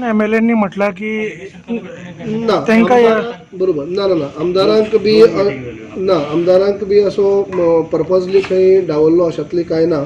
एमएलएंनी म्हटलां की ना. तांकां बरोबर, ना ना ना, आमदारांक बी ना, आमदारांक बी असो पर्पजली खंय डावल्लो अशातली कांय ना.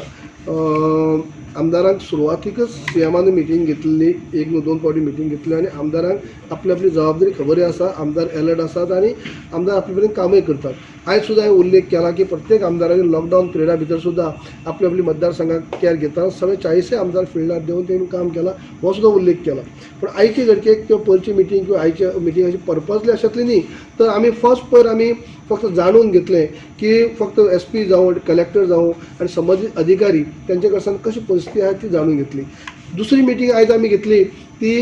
आमदारांक सुरवातीकच सीएमान मिटींग घेतलेली, एक न्हू, दोन फावटी मिटींग घेतली आनी आमदारांक आपली आपली जबाबदारी खबर आसा. आमदार एलर्ट आसात आनी आमदार आपले परीन कामूय करतात. आयज सुद्दां हांवें उल्लेख केला की प्रत्येक आमदारांनी लॉकडावन पिरियडा भितर सुद्दां आपली आपली मतदारसंघाक केअर घेतना सगळे 40 आमदार फिल्डार देंवन तेणी काम केलां, हो सुद्दां उल्लेख केला. पूण आयचे घडकेक किंवा पयरची मिटींग किंवा आयच्या मिटींग अशी पर्पजली अशातली न्ही, तर आमी फर्स्ट पयर आमी फक्त जाणून घेतलें की फक्त एसपी जावं, कलेक्टर जावं आनी संबंदीत अधिकारी तेंचे कडल्यान कशी परिस्थिती आहा ती जाणून घेतली. दुसरी मिटींग आयज आमी घेतली ती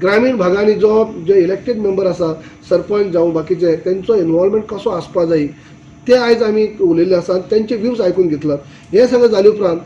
ग्रामीण भागांनी जो जे इलेक्टेड मेंबर आसा, सरपंच जावं बाकीचे, तेंचो इनवॉल्वमेंट कसो आसपा जाय ते आयज आमी उलयल्ले आसा आनी तेंचे व्यूज आयकून घेतलात. हें सगळें जाले उपरांत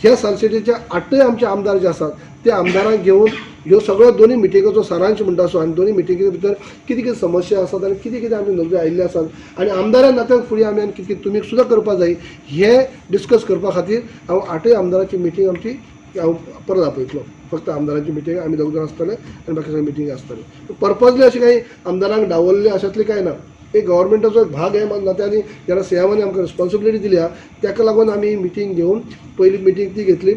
ह्या सालसेटीचे आठय आमचे आमदार जे आसात ते आमदारांक घेवन ह्यो सगळ्यो दोनूय मिटिंगेचो सारांश म्हणटा असो आनी दोनूय मिटिंगे भितर कितें कितें समस्या आसात आनी कितें कितें आमी नदरे आयिल्ले आसात आनी आमदारां नात्यान फुडें आमी आनी कितें कितें तुमी सुद्दां करपा जाय हें डिस्कस करपा खातीर हांव आठय आमदारांची मिटींग आमची हांव परत आपयतलो. फक्त आमदारांची मिटींग आमी दोग जाण आसतले आनी बाकी सगळे मिटींग आसतले. पर्पजली अशें काही आमदारांक डावलले अशातलें कांय ना. एक गव्हर्मेंटाचो एक भाग हे नात्यान जेन्ना सीएमानी आमकां रिस्पॉन्सिबिलिटी दिल्या ताका लागून आमी मिटींग घेवन पयली मिटींग ती घेतली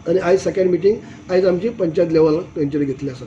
आनी आयज सेकंड मिटींग आयज आमची पंचायत लेवल तेंच्यानी घेतली आसा.